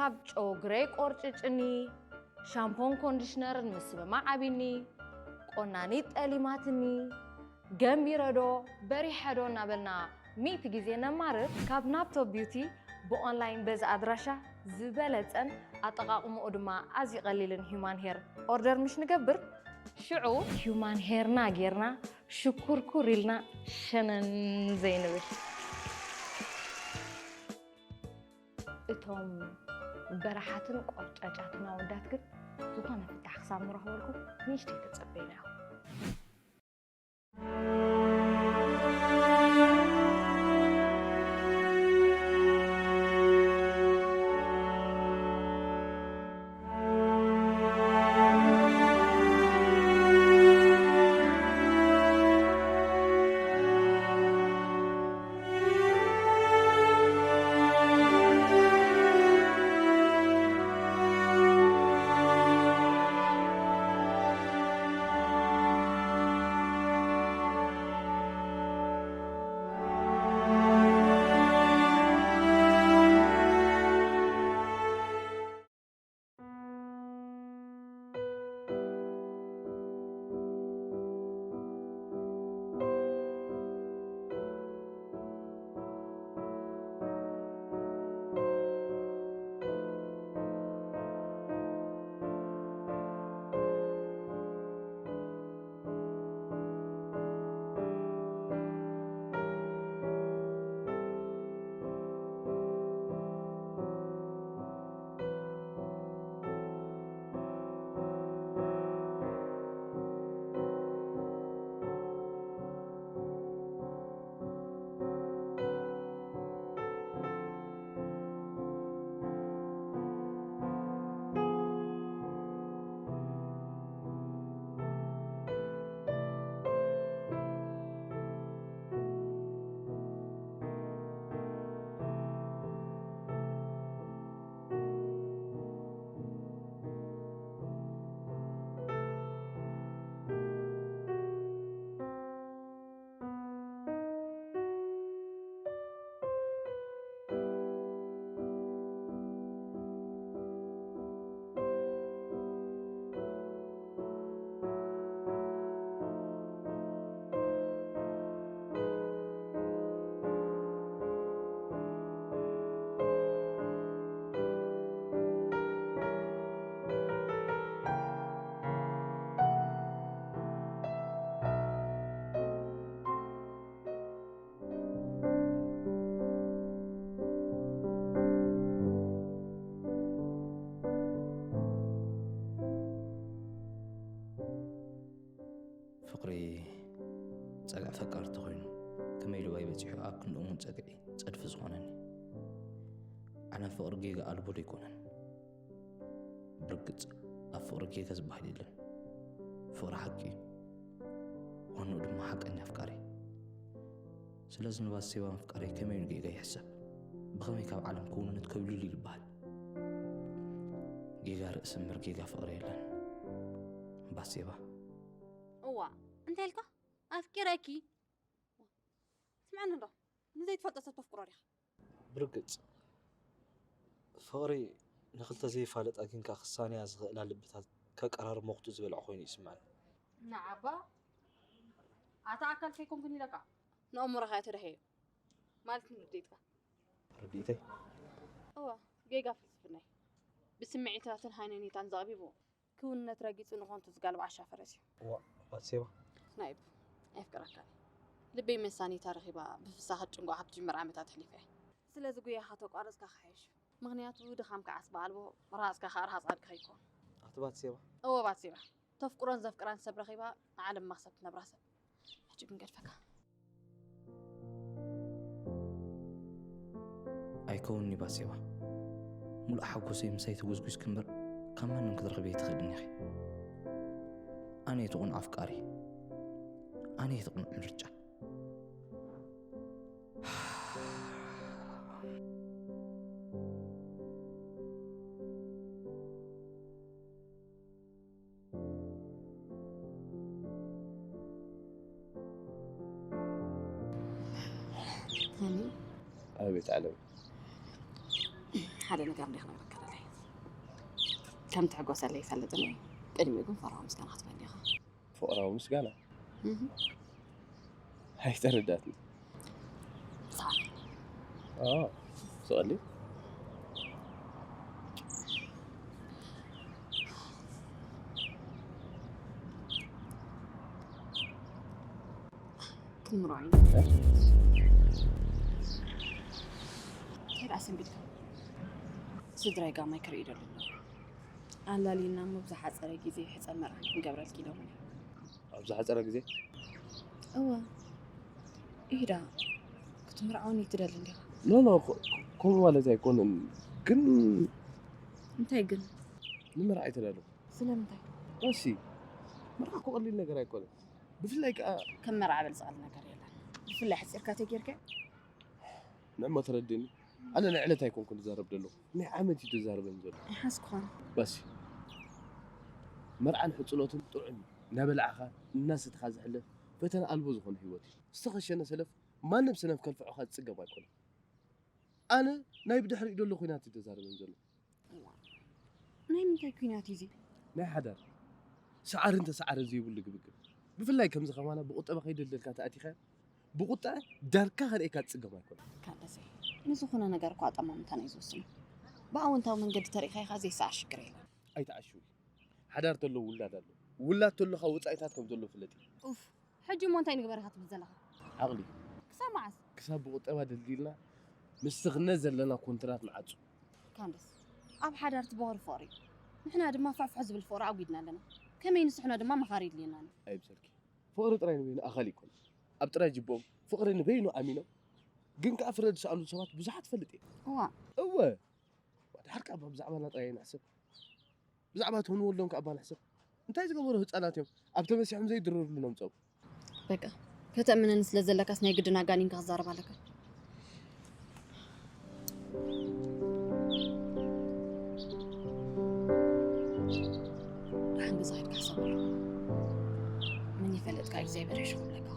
ኣብ ጨጉረይ ቆርጭጭኒ፣ ሻምፖን ኮንዲሽነርን ምስምማዕ ኣቢኒ፣ ቆናኒት ጠሊማትኒ፣ ገንቢረዶ በሪሐዶ እናበልና ሚእቲ ግዜ ነማርር። ካብ ናፕቶ ቢዩቲ ብኦንላይን በዚ ኣድራሻ ዝበለጸን ኣጠቓቕምኡ ድማ ኣዝዩ ቀሊልን ሂዩማን ሄር ኦርደር ምሽ ንገብር። ሽዑ ሂዩማን ሄርና ጌርና ሽኩርኩር ኢልና ሸነን ዘይንብል። እቶም በረሓትን ቆርጫጫትን ኣወዳት ግን ዝኾነ ፍታሕ ክሳብ ንረኽበልኩም ንእሽተይ ተጸበይና ኢኹም። ፍቕሪ ጸግዒ ፈቃር እንተኾይኑ፣ ከመይ ኢሉ ባይ በጺሑ ኣብ ክንዲ እሙን ጸግዒ ጸድፊ ዝኾነኒ? ዓለም ፍቕሪ ጌጋ ኣልቦ ዶ ኣይኮነን? ብርግጽ ኣብ ፍቕሪ ጌጋ ዝበሃል የለን። ፍቕሪ ሓቂ እዩ። ዋንኡ ድማ ሓቀኛ ኣፍቃሪ። ስለዚ ንባሴባ ምፍቃረይ ከመይ ኢሉ ጌጋ ይሕሰብ? ብኸመይ ካብ ዓለም ክውንነት ከብልሉ ይበሃል? ጌጋ ርእሲ እምበር ጌጋ ፍቕሪ የለን። ባሴባ። እዋ፣ እንታይ ኢልካ? ኣፍቂረኪ። ስምዐኒ እንዶ፣ ንዘይትፈልጦ ሰብ ተፍቅሮ ዲኻ? ብርግጽ፣ ፍቕሪ ንኽልተ ዘይፋለጣ ግን ከኣ ክሳነያ ዝኽእላ ልብታት ከቀራርብ ሞኽቱ ዝበልዐ ኮይኑ ይስምዓኒ። ንዓባ፣ ኣታ ኣካል ከይኮንኩን ኢለካ፣ ንኣእምሮኻ እየ ተዳህዮ። ማለት ንርድኢትካ። ርድኢተይ? እወ፣ ጌጋ ፍልስፍናይ። ብስምዒታትን ሃይነኒታን ዘቕቢቡ፣ ክውንነት ረጊጹ ንኾንቱ ዝጋልብ ዓሻ ፈረስ እዩ። እዋ፣ ባትሴባ። ናይብ፣ ኣየፍቅረካን። ልበይ መሳኒታ ረኺባ፣ ብፍሳኻ ጭንቋ ካብ ትጅምር ዓመታት ኣሕሊፈ። ስለዚ ጉያኻ ተቋረጽካ ክሓይሽ። ምኽንያቱ ድኻምካ ዓስቢ ኣልቦ፣ ርሃጽካ ከኣ ርሃጽ ኣድጊ ከይኮን። ኣቲ ባትሴባ። እወ ባትሴባ። ተፍቅሮን ዘፍቅራን ሰብ ረኺባ፣ ንዓለም መኽሰብ ትነብራ ሰብ። ሕጂ ግን ገድፈካ። ኣይከውንኒ ባሴባ። ሙሉእ ሓጎሰይ ምሳይ ተጎዝጒዝኪ እምበር፣ ካብ ማንም ክትረኽብዮ ኣይትኽእልን ኢኺ። ኣነ እየ እቲ ቁኑዕ ኣፍቃሪ። ኣነ እየ እቲ ቁኑዕ ምርጫ። ሃኒ፣ ኣቤት ዓለም። ሓደ ነገር እንዲህ ክነግረካ ደለየ። ከም ትሕጎሰለይ ይፈልጥን እየ። ቅድሚኡ ግን ፍቕራዊ ምስጋና ክትበኒ ኢኻ። ፍቕራዊ ምስጋና? እህ። ኣይተረዳትኒ። ሳሚ። ኦ፣ ስቐሊ። ክንምርዖ ኢና። እንታይ ደኣ ሰንቢድካ? ስድራይ ጋማይ ክርኢ ደሎ ኣለኹ። ኣላልይና እሞ ብዝሓጸረ ግዜ ሕጸ መርዓ ክንገብረልኪ ኢሎምኒ። ኣብ ዝሓጸረ ግዜ? እወ። ኢዳ ክትምርዓውኒ ትደሊ እንዲኻ? ኖ ኖ፣ ከምኡ ማለት ኣይኮነን። ግን እንታይ ግን? ንምርዓ ኣይተዳለኹ። ስለምንታይ? እሺ፣ መርዓ እኮ ቀሊል ነገር ኣይኮነን። ብፍላይ ከኣ ከም መርዓ በል ዝቐል ነገር የለን። ብፍላይ ሕጺርካ ተጌርካ። ንዕሞ ተረድእኒ። ኣነ ናይ ዕለት ኣይኮንኩን ዝዛረብ ዘለኹ። ናይ ዓመት እዩ ተዛረበን ዘሎ። ይሓስኩኻን። በስ መርዓን ሕጽኖትን ጥዑም እዩ። እናበላዕኻ እናሰትኻ ዝሕለፍ ፈተና ኣልቦ ዝኾነ ህይወት እዩ። ዝተኸሸነ ሰለፍ ማንም ሰነፍ ከልፍዖኻ ዝጽገም ኣይኮነን። ኣነ ናይ ብድሕሪኡ ዘሎ ኲናት እዩ ተዛረበን ዘሎ። እዋ፣ ናይ ምንታይ ኲናት እዩ እዚ? ናይ ሓዳር ሰዓርን ተሰዓርን ዘይብሉ ግብግብ። ብፍላይ ከምዚ ከማና ብቁጠባ ከይደልደልካ ተኣቲኻ ብቁጠዐ ዳርካ ከርእየካ ትጽገም ኣይኮነን። ካለሰ ንዝኾነ ነገር እኮ ኣጠማምታና እዩ ዝውስኖ። ብኣወንታዊ መንገዲ ተሪእኻ ኢኻ ዘይሰዓር ሽግር የለን። ኣይትዓሽዊ። ሓዳር ተሎ ውላድ ኣሎ። ውላድ ተሎኻ ወጻኢታት ከም ዘሎ ፍለጢ። ኡፍ፣ ሕጂ እሞ እንታይ ንግበር ኢኻ ትብል ዘለኻ? ዓቕሊ። ክሳብ መዓስ? ክሳብ ብቁጠባ ደልዲልና ምስ ስኽነት ዘለና ኮንትራት ንዓጹ። ካንደስ፣ ኣብ ሓዳር ትበኽር ፍቕሪ። ንሕና ድማ ፍሕፍሕ ዝብል ፍቕሪ ኣጒድና ኣለና። ከመይ ንስሕኖ ድማ መኻሪ ይድልየና ኣሎ። ኣይብሰልኪ። ፍቕሪ ጥራይ ንበይኑ ኣኻሊ ኣይኮነን። ኣብ ጥራይ ጅቦም ፍቕሪ ንበይኑ ኣሚኖም ግን ከኣ ፍረ ዝሰኣሉ ሰባት ብዙሓት እፈልጥ እየ። እዋ። እወ። ድሓር ከኣ ብዛዕባና ጥራይ ኣይንሕሰብ። ብዛዕባ እቲ ክንወልዶም ከኣ እባ ንሕሰብ። እንታይ ዝገበሩ ህጻናት እዮም ኣብ ተመሲሖም ዘይድረርሉ ነምጽኦም። በቃ ከተእምነኒ ስለ ዘለካስ ናይ ግድን ኣጋኒንካ ክዛረብ ኣለካ። ደሓን ገዛ ኸድካ ሕሰበሉ። መን ይፈልጥ ካብ እግዚኣብሔር ይሽኹለካ።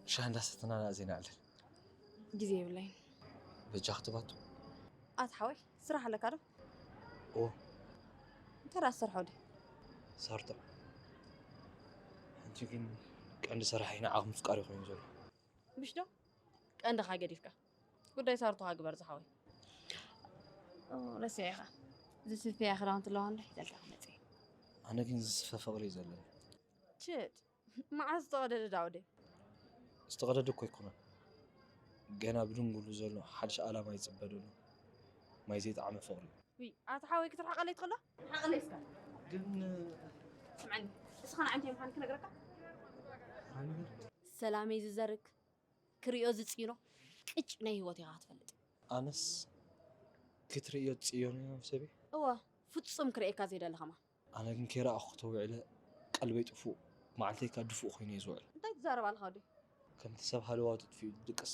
ሻሂ እንዳሰተና ንኣዜና ኣለን። ግዜ የብለይን። በጃ ክትባቱ ኣት ሓወይ ስራሕ ኣለካ ዶ? ኦ እንታይ ደኣ ትሰርሖ ወዲ? ሳርቶ ሓንቲ ግን ቀንዲ ሰራሒ ንዓኹም ፍቃሪ ኮይኑ ዘሎ። ምሽ ዶ? ቀንድኻ ገዲፍካ ጉዳይ ሳርቶኻ ግበር ዝሓወይ። ረሲዐኻ ዝስፍያ ክዳውንቲ ኣለዋ እንዶ ሒዘልካ ክመፅእ። ኣነ ግን ዝስፈ ፍቅሪ እዩ ዘለኒ። ችድ መዓስ ዝተቐደደ ዳ ወደይ? ዝተቐደደ እኮ ኣይኮነን፣ ገና ብድንጉሉ ዘሎ ሓድሽ ኣላማ ይፅበ ዘሎ ማይ ዘይጠዓመ ፍቅሪ እዩ። ውይ ኣቲ ሓወይ ክትርሓቐለይ ትኽእላ? ሓቐለይ እስካ። ግን ስምዓኒ እስኻ ንዓይ እንታይ ምዃን ክነግረካ? ሰላመይ ዝዘርግ ክርእዮ ዝፅይኖ ቅጭ ናይ ህይወት ኢኻ ክትፈልጥ። ኣነስ ክትርእዮ ትፅየኖ እዮም ሰበይ? እወ ፍፁም ክርእየካ ዘይደሊ ከማን። ኣነ ግን ከይረኣኹ ተዊዕለ ቀልበይ ጥፉእ መዓልተይ ከኣ ድፉእ ኮይኑ እየ ዝውዕል። እንታይ ትዛረብ ኣለኻ ወደይ? ከምቲ ሰብ ሃለዋቱ ኣጥፊኡ ዝድቅስ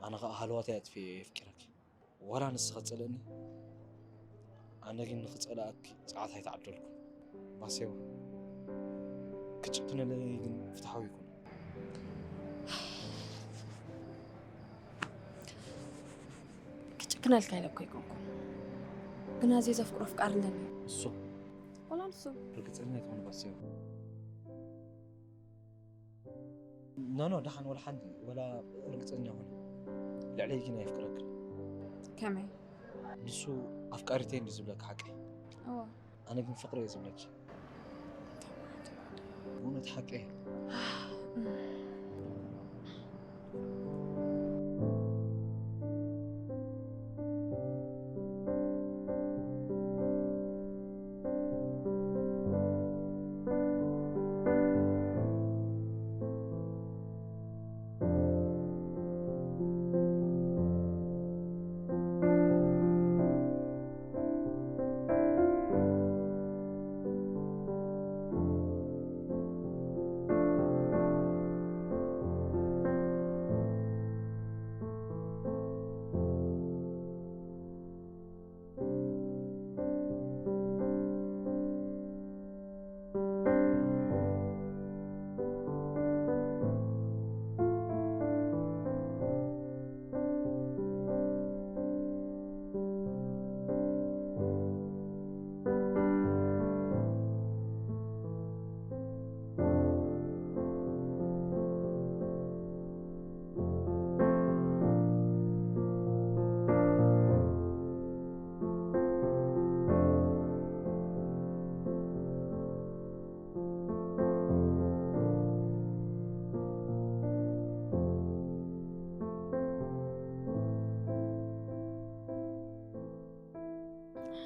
ኣነ ከኣ ሃለዋተይ ኣጥፊኤ እየ የፍቂረኪ። ዋላ ንስኺ ትጸልእኒ ኣነ ግን ንኽጸልኣኪ ጸዓት ኣይተዓደልኩን። ባሴዋ ክትጭክነለይ ግን ፍትሓዊ ኣይኮነን። ክጭክነልካ ኢለ እኮ ኣይኮንኩን፣ ግን ኣዝየ ዘፍቅሮ ኣፍቃሪ ኣለኒ። እሱ ዋላ ንሱ ርግጸኛ ኣይትኾኒ ባስዮ። ኖ ኖ፣ ደሓን ወላ ሓንቲ፣ ወላ ርግጸኛ ኾነ ልዕለይ ግን ኣየፍቅረክን። ከመይ? ንሱ ኣፍቃሪተይ እንዲ ዝብለካ ሓቀይ። እወ። ኣነ ግን ፍቕሪ እየ ዝብለኪ። እውነት ሓቂ እየ።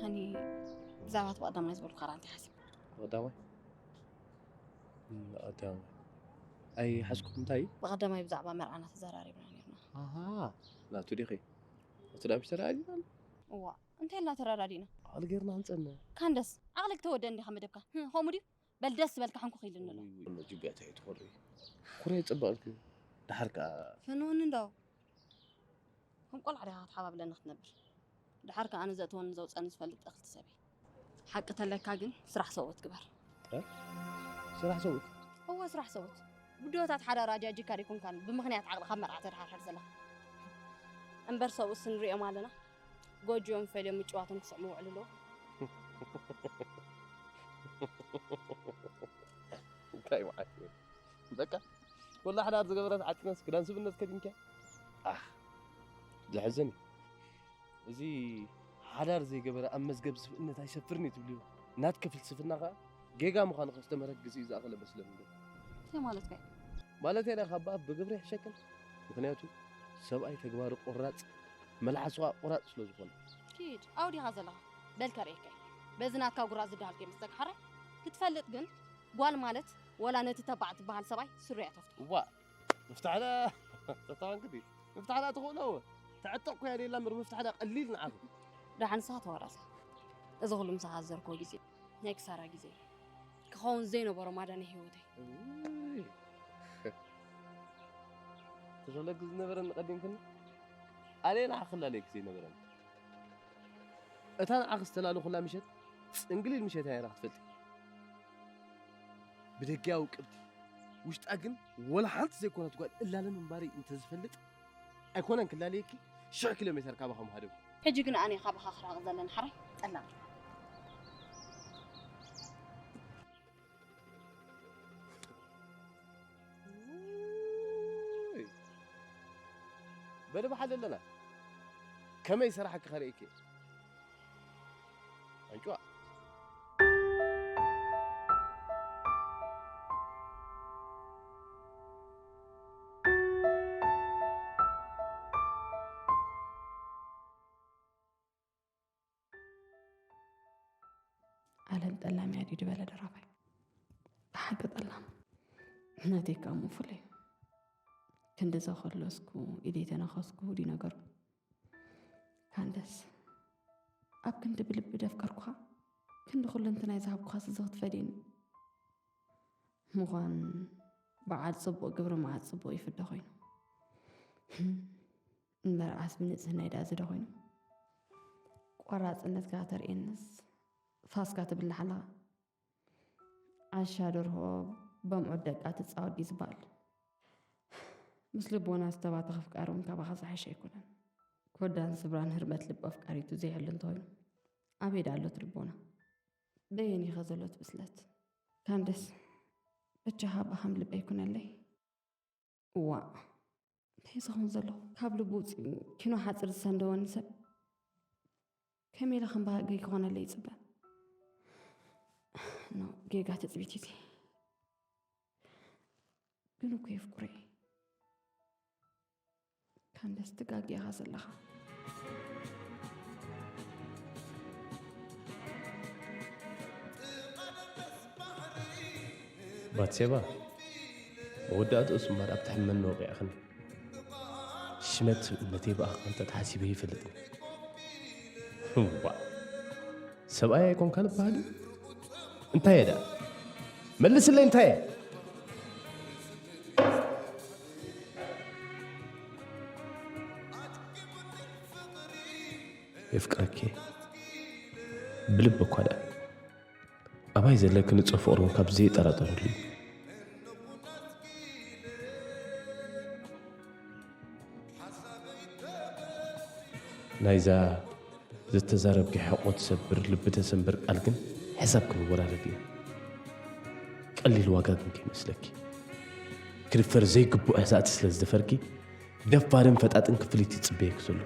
ሃኒ፣ ብዛዕባ እቲ ብቐዳማይ ዝበልኩ ካራ እንታይ ሓሲብ? ብቐዳማይ ብቐዳማይ ኣይሓዝኩም እንታይ እዩ? ብቐዳማይ ብዛዕባ መርዓና ተዘራሪብና ነርና። ኣሃ፣ ናቱ ዲኺ? እቲ ዳ ምሽ ተረኣዲና? እዋ፣ እንታይ ኢልና ተረዳዲና? ዓቕሊ ጌርና ክንጸንዕ። ካንደስ፣ ዓቕሊ ክተወደ እንዲኻ መደብካ። ህም፣ ከምኡ ድዩ? በል ደስ ዝበልካ ሕንኩኽ ኢሉኒ ኣሎ። ውይ፣ ውይ፣ እሞ ጅግዕተይ ትኾሪ። ኩረ ይጽበቕልኪ። ደሓር ከኣ ፍንውኒ እንዶ። ከም ቆልዓ ዲኻ ክትሓባብለኒ ክትነብር? ደሓር ከኣ ኣነ ዘእትወኒ ዘውፀኒ ዝፈልጥ እኽልቲ ሰብ እየ። ሓቂ ተለካ ግን ስራሕ ሰብኡት ግበር። እ? ስራሕ ሰብኡት? እወ ስራሕ ሰብኡት። ብድሆታት ሓዳር ኣጃጂካ ዲኮንካን ብምኽንያት ዓቕሊ ካብ መርዓ ተድሓርሕር ዘለኻ። እምበር ሰብኡትስ ንሪኦም ኣለና። ጎጆኦም ፈልዮም ምጭዋቶም ክስዕሙ ውዕሉ ኣለዉ። እንታይ መዓት እዩ? በቃ ወላ ሓዳር ዝገበረት ዓጢነስ ክዳን ስብእነት ከዲንኪያ? ኣህ፣ ዘሕዝን እዩ። እዚ ሓዳር ዘይገበረ ኣብ መዝገብ ስብእነት ኣይሰፍርን እዩ ትብልዮ። ናትኪ ፍልስፍና ከኣ ጌጋ ምዃኑ ከስተምህረኪ ግዜኡ ዝኣኸለ መስለኒ ኣሎ። እንታይ ማለትካ እዩ? ማለተይ ደኣ ካብ ኣፍ ብግብሪ ይሕሸክን። ምኽንያቱ ሰብኣይ ተግባሩ ቆራጽ መልሓሱ ከኣ ቆራጽ ስለ ዝኾነ። ኪድ ኣብኡ ዲኻ ዘለኻ? በል ከርእየካ እየ። በዚ ናትካ ጉራ ዝደሃልኩ እየ መስተካ ሓራይ። ክትፈልጥ ግን ጓል ማለት ወላ ነቲ ተባዕ ትበሃል ሰብኣይ ስሩ እያ ተፍትሖ። እዋ ምፍታሕ ደኣ ተታዋን ግዲ ምፍታሕ ደኣ ትኽእሎ እወ። ተዕጥቕ ኮያ ደላ ምር ምፍታሕ ደኣ ቀሊል ንዓኺ። ደሓን ንስኻ ተወራሳ። እዚ ኩሉ ምሳኻ ዝዘርክቦ ግዜ ናይ ክሳራ ግዜ እዩ። ክኸውን ዘይነበሮ ማዳ ናይ ህይወተይ። እይ። ተፈለግ ዝነበረኒ ቀዲምክኒ ኣነ ንዓኺ ክላለየኪ ዘይነበረኒ። እታ ንዓኺ ዝተላለኹላ ምሸት ጽንግሊል ምሸት እያ ነይራ ክትፈልጢ። ብደጊኣ ውቅብቲ ውሽጣ ግን ወላ ሓንቲ ዘይኮነት ጓል እላለ ምንባረይ እንተዝፈልጥ ኣይኮነን ክላለየኪ ሽሕ ኪሎ ሜተር ካባኻ ምሃደምኩ። ሕጂ ግን ኣነ ካባኻ ክርሕቕ ዘለኒ ሓራይ ጠላም። ውይ። በሊ ብሓደ ኣለና። ከመይ ሰራሕኪ ከርእየኪ እየ። ኣንጭዋ። ዓለም ጠላም እያ ድዩ ዝበለ ደራፋይ? ብሓቂ ጠላም። ናተይ ከኣ እሞ ፍሉይ እዩ። ክንዲ ዘኸለስኩ፣ ኢደይ ተነኸስኩ ድዩ ነገሩ? ካንደስ፣ ኣብ ክንዲ ብልቢ ደፍቀርኩኻ፣ ክንዲ ኩለንትናይ ዝሃብኩኻስ እዚ ክትፈድየኒ? ምዃን በዓል ጽቡቕ ግብሪ መዓት ጽቡቕ ይፍደ ኮይኑ። እምበር ዓስቢ ንጽህናይ ደኣ ዝደ ኮይኑ። ቆራጽነትካ ተርእየንስ ፋስካ ትብላሕ ኣለኻ። ዓሻ ደርሆ በምዑት ደቃ ትጻወት ድዩ ዝበሃል? ምስ ልቦና ዝተባተኸ ኣፍቃሪ እውን ካባኻ ዝሓሸ ኣይኮነን። ኮዳን ስብራን ህርመት ልቢ ኣፍቃሪቱ ዘይሕሉ እንተኾይኑ፣ ኣበይ ደኣ ኣሎት ልቦና? በየን ኢኸ ዘሎት ብስለት? ካንደስ፣ በጃኻ ብሃም ልበይ ኩነለይ። እዋእ፣ እንታይ ዝኸውን ዘለኹ? ካብ ልቡ ውፅኢ ኪኖ ሓፂር ዝሰንደወኒ ሰብ ከመይ ኢለ ከም ባህጊ ክኾነለይ ይፅበ? ኖ፣ ጌጋ ትፅቢት እዩ። ግን እኮ የፍቅሮ እየ። ካንደስ ትጋጊ ኢኻ ዘለኻ። ባትሴባ፣ መወዳእትኡስ እምበር ኣብ ትሕመኒ ወቒዕኽኒ። ሽመት ሰብእነተይ ብኣኻ እንተተሓሲበ ይፈልጥኒ። እዋእ፣ ሰብኣይ ኣይኮንካን እበሃል እዩ? እንታይ እየ ደኣ? መልስለይ፣ እንታይ እየ? የፍቅረኪ እየ። ብልቢ እኳ ደኣ። ኣባይ ዘለኪ ንጹህ ፍቕሪ እውን ካብ ዘይጠራጠረሉ እዩ። ናይዛ ዝተዛረብኪ ሕቖ ትሰብር ልቢ ተሰንብር ቃል ግን ሕሳብ ክንወራረድ ኢና። ቀሊል ዋጋ ግን ከይመስለኪ። ክድፈር ዘይግብኦ ሕዛእቲ ስለ ዝደፈርኪ ደፋርን ፈጣጥን ክፍሊት ይጽበየኪ ዘሎ።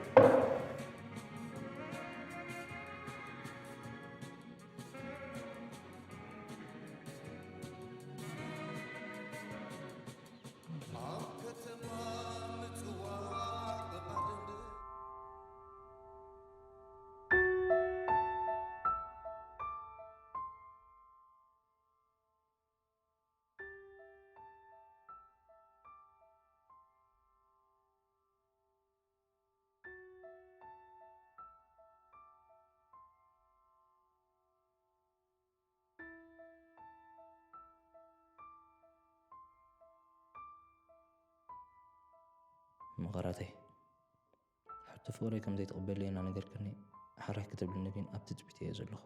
ፍቕራተይ፣ ሕቶ ፍቕረይ ከም ዘይትቕበለይ እናነገርክኒ፣ ሕራይ ክትብልኒ ግን ኣብ ትጽቢት እየ ዘለኹ።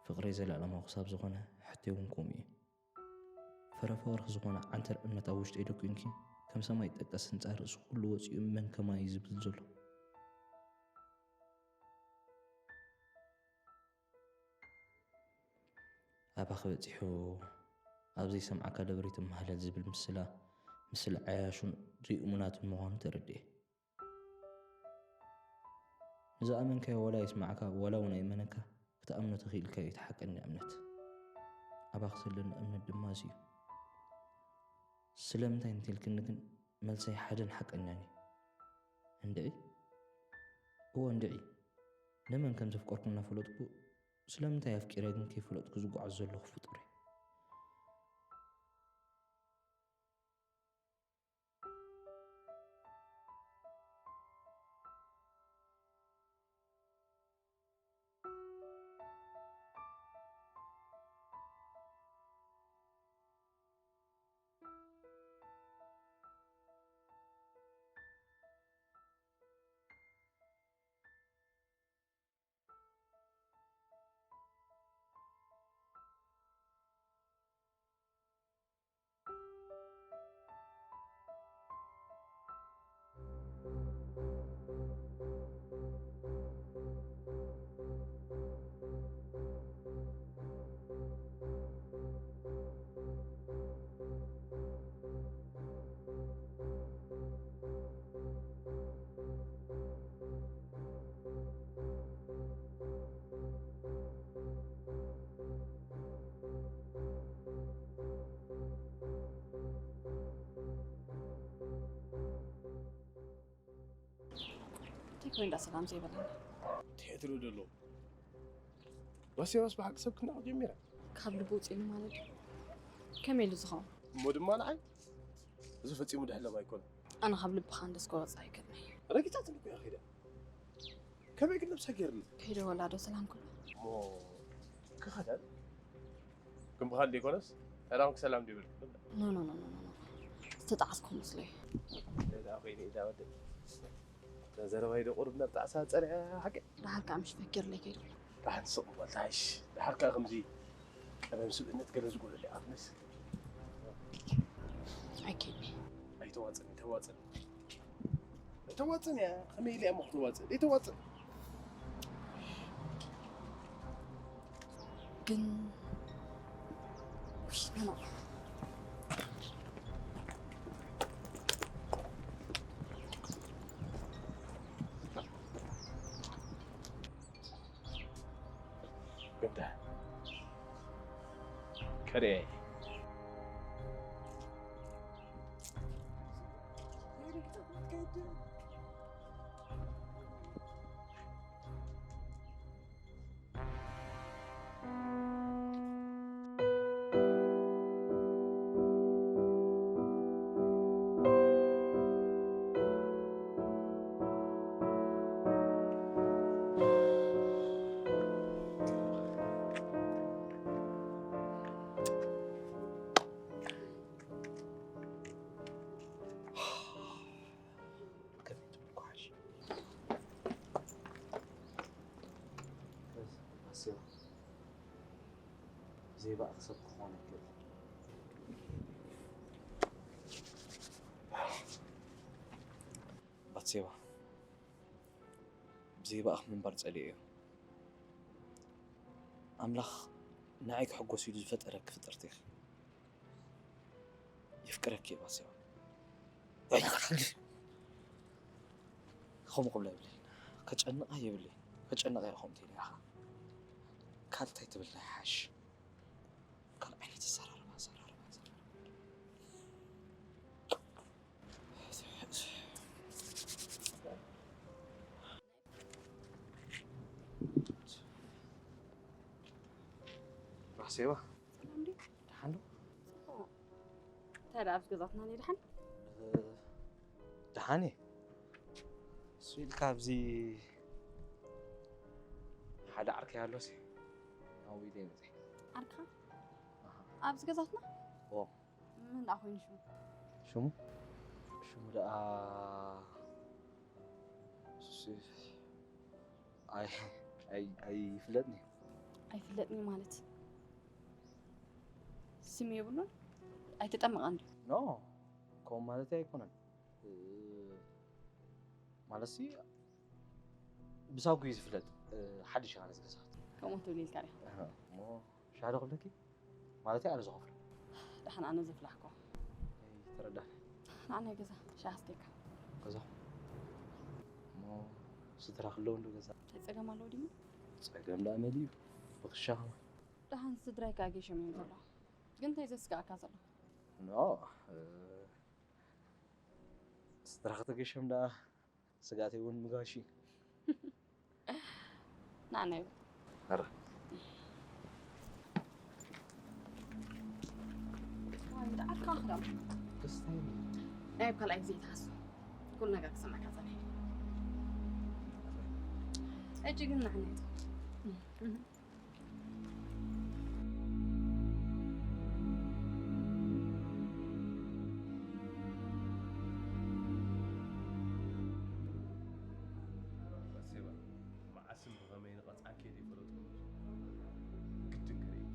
ፍቕረይ ዘለኣለማዊ ክሳብ ዝኾነ፣ ሕቶይ እውን ከምኡ እዩ። ፍረ ፍቕርኺ ዝኾነ ዓንተር እምነት ኣብ ውሽጠይ ዶ ኲንኪ፣ ከም ሰማይ ጠቀስ ህንጻ ርእሲ ኩሉ ወጺኡ መን ከማይ እዩ ዝብል ዘሎ? ኣባኺ በጺሑ፣ ኣብ ዘይሰምዓካ ደብሪት እማህለል ዝብል ምስላ፣ ምስላ ዓያሹን ዘይእሙናቱን ምዃኑ ተረድኤ። ንዝኣመንካዮ ዋላ ይስማዕካ፣ ዋላ እውን ኣይመነካ፣ ክትኣምኖ ተኽኢልካ እዩ እቲ ሓቀኛ እምነት። ኣባኺ ዘለኒ እምነት ድማ እዚ እዩ። ስለምንታይ እንተልክኒ ግን፣ መልሰይ ሓደን ሓቀኛን እዩ። እንድዒ? እወ፣ እንድዒ። ንመን ከም ዘፍቀርኩ እናፈለጥኩ፣ ስለምንታይ ኣፍቂረ ግን ከይፈለጥኩ ዝጓዓዝ ዘለኹ ፍጡር እየ። እንታይ ኮይኑ እንዳ ሰላም ዘይበለኒ? እንታይ ትሪኡ ዘለኹም? ባስያባስ ብሓቂ ሰብ ክናቕ ጀሚራ። ካብ ልቡ ውፅኢሉ ማለት እዩ። ከመይ ኢሉ ዝኸውን? እሞ ድማ ንዓይ እዚ ፈጺሙ ድሕለም ኣይኮነን። ኣነ ካብ ልብኻ እንደዝኮረፅ ኣይክእልን እየ። ረጊጻትኒ እኮ እያ ከይዳ። ከመይ ግን ነብሳ ገይርኒ? ከይደ ወላዶ ሰላም ክብሎ። እሞ ክኸደን ግን ብኻል ዘይኮነስ ሰላም ክሰላም ዲብል ክብል። ኖ፣ ኖ፣ ኖ፣ ኖ፣ ኖ፣ ኖ። ዝተጣዕስኩ መስሎ እዩ። ደኣ ኮይነ ኢዳ ወደ። እዛ ዘረባይ ዶ ቁሩብ ናብ ጣዕሳ ጸኒሐ ሓቂ? ደሓር ከዓ ምሽ ፈኪርለይ ከይዱ። ደሓን ስቕ በል፣ ታይሽ። ደሓር ከዓ ከምዚ ቀደም ስብእነት ገለ ዝጎደለ ኣትመስ። ኣይከይድን። ኣይተዋጽን፣ ኣይተዋጽን። ኣይተዋጽን እያ። ከመይ ኢለ እያ እሞ ክትዋጽእ? ኣይተዋጽን። ግን፣ ውይ፣ ኖ፣ ኖ። ግዳ ከደ ከመይ ትብል ኳሓሽ? ኣስያ፣ ብዘይ ባእኺ ሰብ ክኾን ኣይክእልን። ባትሴባ፣ ብዘይ ባእኺ ምንባር ጸሊኤዮ። ኣምላኽ ንዓይ ክሕጎስ ኢሉ ዝፈጠረኪ ፍጥርቲ ኢኺ። የፍቅረኪ እየ ባስያዋ። ከምኡ ክብላ የብለይን። ከጨንቓ የብለይን። ከጨንቓ እየ ከምኡ ኢለ ኢኻ። ካልእ እንታይ ትብል ናይ ሓሽ? ካልእ ዓይነት ኣሰራርባ፣ ኣሰራርባ፣ ኣሰራርባ። ባስያዋ። ሰላም ድዩ? ደሓን ዶ? ጽቡቕ። እንታይ ደኣ ኣብዚ ገዛትና ነይ ደሓን? እ፣ ደሓን እየ። እሱ ኢልካ ኣብዚ ሓደ ዓርከይ ኣሎሲ፣ ኣብኡ ኢለ እየ መጺአ። ዓርክኻ? ኣሃ። ኣብዚ ገዛትና? ኦ። ምን ደኣ ኮይኑ ሽሙ? ሽሙ? ሽሙ ደኣ ስ-፣ ኣይ-፣ ኣይ-፣ ኣይፍለጥን እዩ። ኣይፍለጥን እዩ ማለት? ስም የብሉን? ኣይተጠመቐን ድዩ? ኖ፣ ከምኡ ማለት ኣይኮነን። እ፣ ማለትሲ ብሳጉ እዩ ዝፍለጥ። እ፣ ሓድሽ እያ ነዚ ገዛት። ከምኡ ትብል ኢልካ ዲኻ? እህ፣ እሞ ሻሂ ዶ ክብለኪ? ማለተይ ኣነ ዝኸፍሎ። ደሓን ኣነ ዘፍላሕኮ። ኣይተረዳእን። ንዓናይ ገዛ ሻሂ ኣስትየካ። ገዛኹም? እሞ ስድራ ክለዉ እንዶ ገዛ? እንታይ ጸገም ኣለዎ ድዩ? ጸገም ደኣ መሊኡ። ብኽሻ ከማን። ደሓን ስድራይ ከኣ ጌሾም እዮም ዘለዉ። ግን እንታይ ዘስግኣካ ዘሎ? ኖ፣ እ፣ ስድራ ከተገሾም ደኣ ስግኣተይ እውን ምጋሽ እዩ። ንዓና ይበል። ኧረ። ዋይ፣ ብጣዕሚ ክዳም። ደስታ የለን። ናይ ኣብ ካልኣይ ግዜ ይትሓሱ። ኩሉ ነገር ክሰምዐካ ጸኒሐ። ሕጂ ግን ንዓና ይበል። ባሴባ፣ መዓስን ብኸመይ ንቐጽዓኪ እየ ዘይፈለጥኩ። ግድን ከርእየኪ።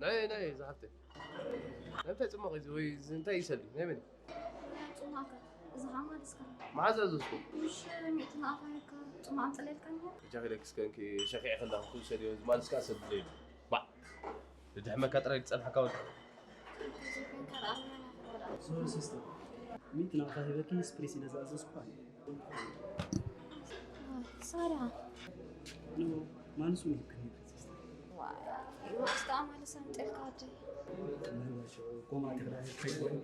ናይ፣ ናይ፣ ዝሓፍተይ። ናይ እንታይ ጽማቕ እዩ እዚ? ወይ እዚ እንታይ ይሰሊ? ናይ መን እዩ? ጽማእካ፣ እዚ ኸኣ ማልስካ። መዓዝ ኣዘዝኩ? ምሽ ሚእቲ ንኣኻ ኢልካ፣ ጽማቕ ኣምጽለልካ እኒሀ። በጃኺ ኢለኪ እስከ እንኪ ሸኺዐ ከለኹ ክውሰድዮ፣ እዚ ማልስካ ሰድለይ። ባዕ። ዝድሕመካ ጥራይ ዝጸንሓካ ወዲ። ሶሪ ሲስተር፣ ሚእቲ ንኣኻ ሂበኪ ስፕሪስ ኢለ ዝኣዘዝኩ ኣነ። ሳራ። ኖ፣ ማንሱ ሂብክኒ ሲስተር። ዋይ፣ ማስታ ማለት ሰምጠልካ ኣደይ። ምናልባት ኮማ ተክላ ከይኮን።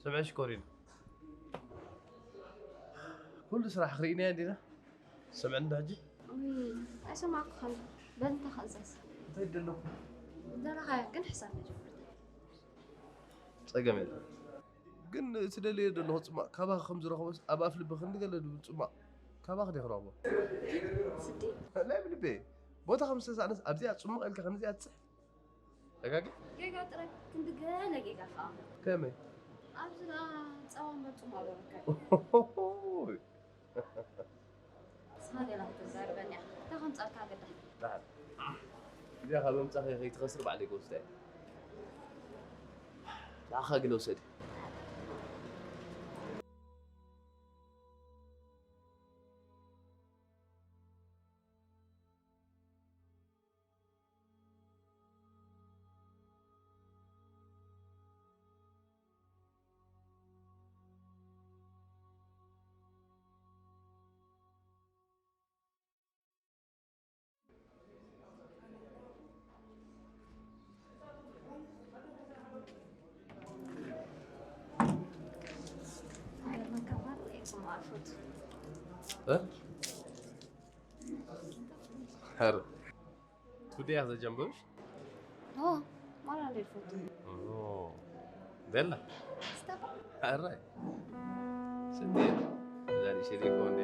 ስምዒ ሽኮሪና። ኩሉ ስራሕ ክርኢናዮ እንዲና። ስምዕኒ ዶ ሕጂ? ውይ፣ ኣይሰማዕኩኻን። በል እንታይ ክእዘዝ? እንታይ ደለኹ? ደለኻ ግን ሕሳብ መጀመርታ። ጸገም የለን። ግን እቲ ደልዮ ዘለኹ ጽማቕ ካባኺ ከም ዝረኽቦስ ኣብ ኣፍ ልቢ ክንዲ ገለ ዝብል ጽማቕ ካባኺ ዲየ ክረኽቦ? ስዲ። ናይ ብልበይ። ቦታ ከም ዝተሳእነስ ኣብዚኣ ጽምቕ ኢልካ ክንዲዚኣ ትጽሕፍ? ደጋጊ? ጌጋ ጥራይ፣ ክንዲ ገለ ጌጋ ከኣ። ከመይ? ኣብዚ ደኣ ጸባ እምበር ጽማቕ ዶ ረከብ? ንስኻ ገለ ክትዛረበኒ ኢኻ። እንታይ ከምጻልካ ግዳ? ደሓን። እዚኣ ካብ ምምጻእኺ ከይትኸስሪ ባዕለይ ክወስዳ እየ። ንዓኻ ግለ ውሰዲ። እ? ሐር። ትውደያ ዘጀንበብሽ? ኦ፣ ማራ እንዴት ፎቶ? ኦ፣ ደላ? ስተባ? ሐራይ። ስንዴ? ዛሬ ሸዴ ኮንዴ?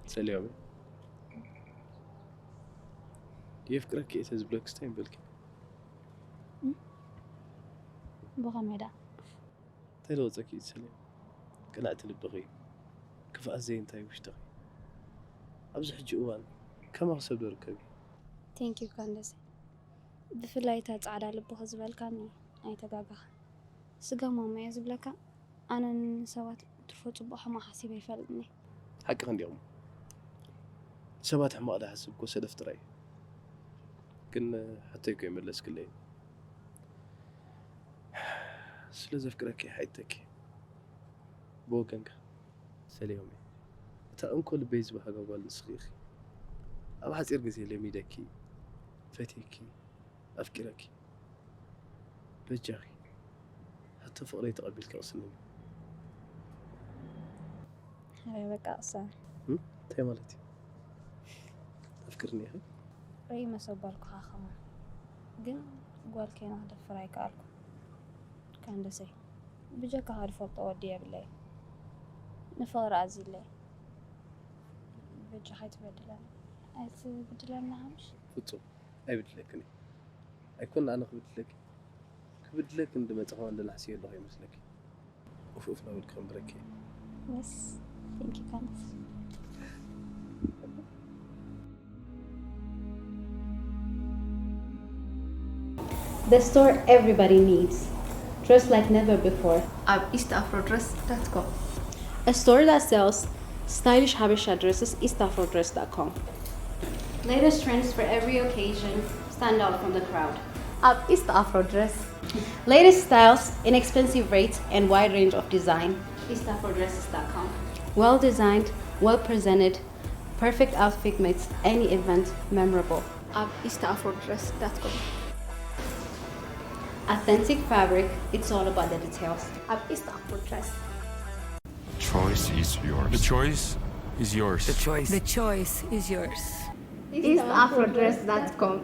ሰሊዮመ፣ የፍቅረኪ እየ ተዝብለክስ እንታይ ምበልኪ? ብኸመይ ደኣ? እንታይ ለወፀኪ እዩ ሰሊዮመ? ቅንዕቲ ልብኺ፣ ክፍኣት ዘይ እንታይ ውሽጥኺ። ኣብዚ ሕጂ እዋን ከማኺ ሰብ ዶ ርከብ እዩ? ቴንኪዩ ካንደሰ። ብፍላይ እታ ፃዕዳ ልብኺ ዝበልካኒ ኣይተጋጋኻ። ስጋ ማማ እየ ዝብለካ። ኣነ ንሰባት ትርፎ ፅቡቕ ሕማቕ ሓሲበ ይፈልጥኒ። ሓቅኺ እንዲኹም። ሰባት ሕማቕ ዝሓስብ እኮ ሰደፍ ጥራይ እዩ። ግን ሕቶይ እኮ የመለስክለይ። ስለ ዘፍቅረኪ ሓይተኪ ብወገንካ ሰሊሆም እየ። እታ እንኮ ልበይ ዝበሃጋ ጓል ንስኺ ኢኺ። ኣብ ሓፂር ግዜ ለሚደኪ፣ ፈትየኪ፣ ኣፍቂረኪ። በጃኺ ሕቶ ፍቕረይ ተቐቢልኪ ቅስንኒ። ኧረ በቃ ቅሰን። እም? እንታይ ማለት እዩ? ተፍቅርኒ ኢኺ? ርእይ መሰብ ባልኩኻ ከማን ግን ጓል ከይነ ክደፍር ኣይከኣልኩ። ካንደሰይ ብጀካኻ ዝፈልጦ ወዲ የብለይ። ንፍቕሪ ኣዚለይ። በጃኻ ኣይትበድለኒ። ኣይትብድለኒ ሃምሽ። ፍጹም ኣይብድለክን እየ። ኣይኮን ኣነ ክብድለኪ፣ ክብድለኪ እንድመጻኹ እንድላሕስዮ ኣለኹ ይመስለኪ። ኡፍ ኡፍ ናበልኪ ከንብረኪ እየ። Yes, thank you ካንደስ። The store everybody needs. Dress like never before. ኣብ east afro dress dot com. A store that sells stylish Habesha dresses, east afro dress dot com. Latest trends for every occasion, stand out from the crowd. ኣብ east afro dress. Latest styles, inexpensive rates, and wide range of design. east afro dresses dot com. Well designed, well presented, perfect outfit makes any event memorable. ኣብ east afro dress dot com. Authentic fabric, it's all about the details. ኣብ east afro dress. Choice is yours. The choice is yours. The choice. The choice is yours. east afro dress dot com.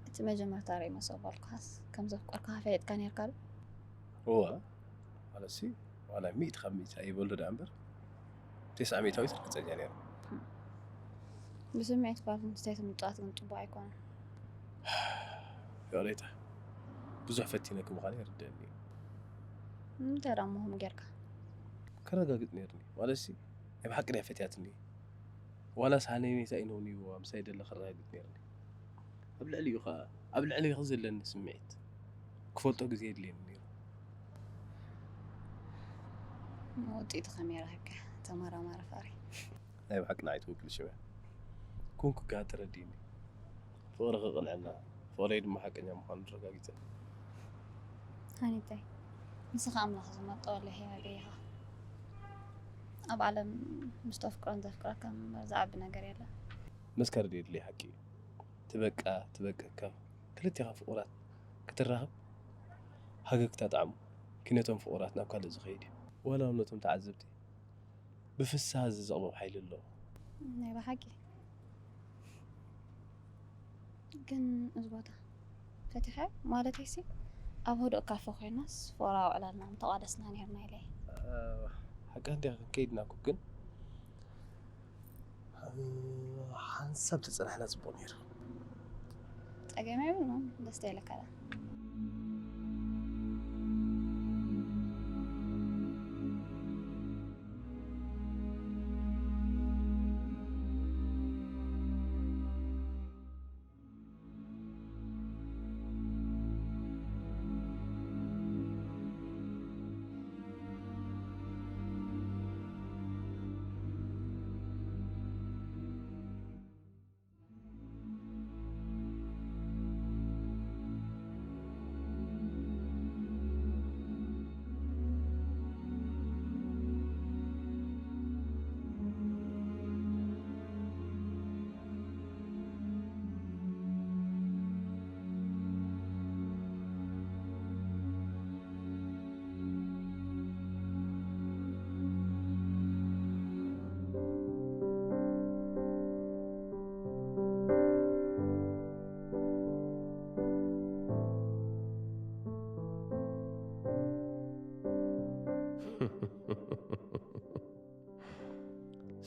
እቲ መጀመርታ ርእይ መሰብ ባልኩኻስ ከም ዘፍቀርኩኻ ፈሊጥካ ነርካ ዶ? እወ፣ ማለትሲ ዋላ ሚእቲ ካብ ሚእቲ ኣይበሎ ደኣ እምበር ተስዓ ሚእታዊት ርግፀኛ ነይረ። ብስምዒት ጓል ኣንስተይቲ ምፅዋት ግን ፅቡቕ ኣይኮነን። ፍቕሬታ፣ ብዙሕ ፈቲነኪ ምዃኑ ይርደኣኒ እዩ። እንታይ ደኣ እሞ ከምኡ ጌርካ? ከረጋግፅ ነይርኒ። ማለትሲ ናይ ብሓቂ ድያ ፈትያትኒ? ዋላስ ሃነይነይታ ኢነውንይዋ ምሳይ ደለ ከረጋግፅ ነይርኒ። ኣብ ልዕሊኡ ኸዓ ኣብ ልዕሌኺ ዘለኒ ስምዒት ክፈልጦ ግዜ የድልየኒ ነይሩ። ውፅኢቱ ከመይ ረኺብካ? ተመራማሪ ፍቕሪ። ናይ ብሓቂ ንዓይ ትውክል ሽመ። ኩን ክገሃ ተረዲእኒ። ፍቕርኺ ቅንዕና፣ ፍቕረይ ድማ ሓቀኛ ምዃኑ ረጋጊጸ። ሃኒተይ፣ ንስኻ ኣምላኽ ዝመጠወለ ህይወት ኢኻ። ኣብ ዓለም ምስ ተፍቅሮን ዘፍቅረካን እምበር ዝዓቢ ነገር የለን። መስከር ድየ ድልየ ሓቂ እዩ። ትበቃ ትበቀካ ክልቴኻ ፍቑራት ክትራኸብ ሃገግታ ጣዕሙ ኪነቶም ፍቑራት ናብ ካልእ ዝኸይድ እዩ። ዋላ እውን ነቶም ተዓዘብቲ ብፍስሃ ዝዘቕቦም ሓይሊ ኣለዎ። ናይ ብሓቂ ግን እዚ ቦታ ፈቲሐ ማለተይሲ ኣብ ህዱእ ካፈ ኮይናስ ፍቕራዊ ዕላልና ምተቋደስና ነርና ኢለ። ሓቂ እንዲያ ክንከይድና እኮ ግን ሓንሳብ ተጸናሕና ጽቡቕ ነይሩ። ጸገም የብሉን። ደስ ዶ ይለካ ዶ?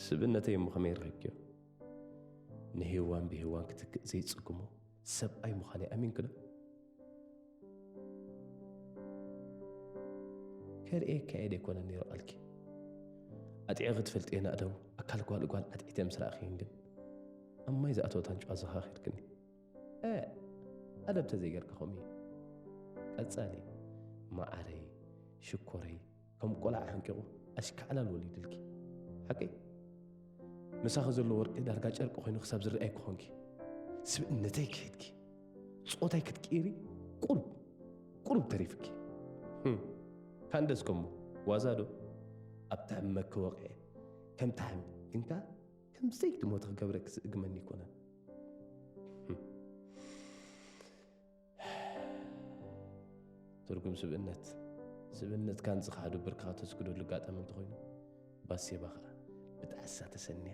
ስብእነተይ እሞ ከመይ ረኺብክዮ? ንሄዋን ብሄዋን ክትክእ ዘይጽግሞ ሰብኣይ ምዃነይ ኣሚንክዶ? ከርእየካ እየ ደይኮነ ነይሩ ቃልኪ። ኣጥዒ ክትፈልጥዮ ናእደው ኣካል ጓል ጓል ኣጥዒተ ምስ ረኣኽይን ግን ኣብ ማይ ዝኣተወት ኣንጭዋ ዘኻኺርክኒ። እ፣ ኣደብ ተዘይገርካ ከምኡ እዩ። ቀጻሊ፣ መዓረይ፣ ሽኮረይ፣ ከም ቆልዓ ሓንቂቑ ኣሽካዕላል ወሊድልኪ። ሓቀይ? ምሳኺ ዘሎ ወርቂ ዳርጋ ጨርቂ ኮይኑ ክሳብ ዝረኣይ ክኾንኪ። ስብእነተይ ክሒድኪ። ጾታይ ክትቅይሪ ቁሩብ፣ ቁሩብ ተሪፍኪ። ህም፣ ካንደስ ከሞ ዋዛ ዶ? ኣብ ታሕሚ መኪ ወቕዐ። ከም ታሕሚ፣ ግንካ ከም ዘይትሞቲ ክገብረኪ ዝእግመኒ ኣይኮነን። ህም። ትርጉም ስብእነት። ስብእነትካን ዝኸሓዱ ብርክኻ ተስግደሉ ኣጋጣሚ እንተኾይኑ፣ ባሴባ ኸኣ ብጣዕሳ ተሰንያ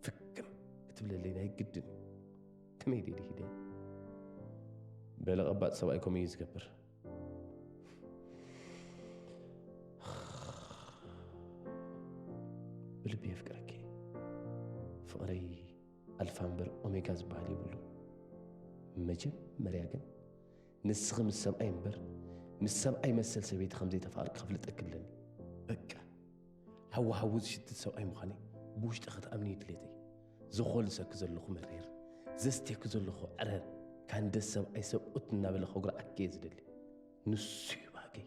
ፍክም ክትብለለይ ናይ ግድን እዩ። ከመይ ድየ ድሂደ? በለቐባጥ ሰብኣይ ከምኡ እዩ ዝገብር። ብልቢ የፍቅረኪ። ፍቕረይ ኣልፋ እምበር ኦሜጋ ዝበሃል የብሉን። መጀመርያ ግን ንስኺ ምስ ሰብኣይ እምበር ምስ ሰብኣይ መሰል ሰበይቲ ከም ዘይተፋቕርኪ ክፍልጠኪ ኣለኒ። በቃ። ሓዊ ሓዊ ዝሽትት ሰብኣይ ምዃነይ ብውሽጢ ክትኣምኒ እዩ ድሌተይ። ዘኾልሰኪ ዘለኹ መሪር፣ ዘስትየኪ ዘለኹ ዕረር፣ ካንደስ ሰብኣይ ሰብኡት እናበለ ከጉርዓኪ እየ ዝደሊ። ንሱ እዩ ባህገይ።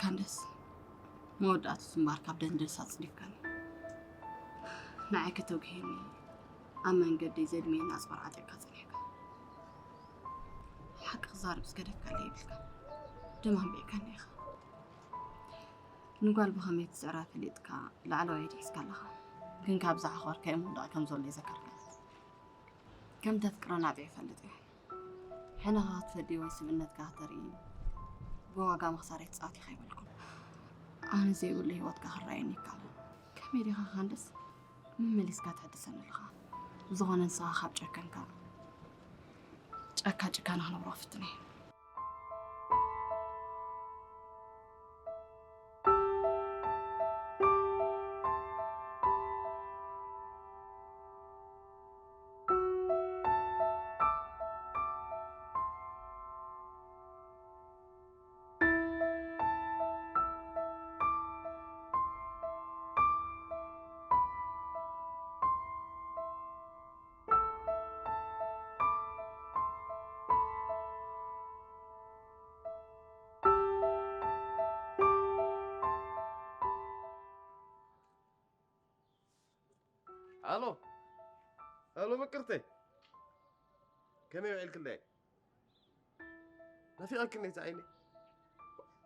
ካንደስ፣ መወዳእቱ ዝምባር ካብ ደንደስ ኣጽዲፍካኒ። ንዓይ ከተጉህየኒ ኣብ መንገደይ ዘድምየኒ ኣጽዋር ዓጢቕካ ጸኒሕካ። ሓቂ ክዛረብ ዝገደፍካለይ የብልካ። ደም ኣንቢዕካኒ ኢኻ። ንጓል ብኸመይ ትስዕራ ፈሊጥካ ላዕለዋይ ሒዝካ ኣለኻ። ግን ካብዛ ሓኾር ከይምውዳቕ ከም ዘሎ ይዘከርካ። ከም ተፍቅረና ኣጥዒ ይፈልጥ እየ። ሕነኻ ክትፈዲ ወይ ስብእነትካ ክተርኢ ብዋጋ ምኽሳር ኣይትጻወት ኢኻ ይበልኩም። ኣነ ዘይብሉ ህይወትካ ክረኣየኒ ይከኣል። ከመይ ዲኻ ካንደስ? መመሊስካ ትሕድሰኒ ኣለኻ። ብዝኾነ ንስኻ ካብ ጨከንካ ጫካ ጭካነ ክነብሮ ክፍትን እየ። ኣሎ ኣሎ ምቅርተይ፣ ከመይ ውዒልክለይ? ናፊቐኪ እኒሀ ዓይነይ፣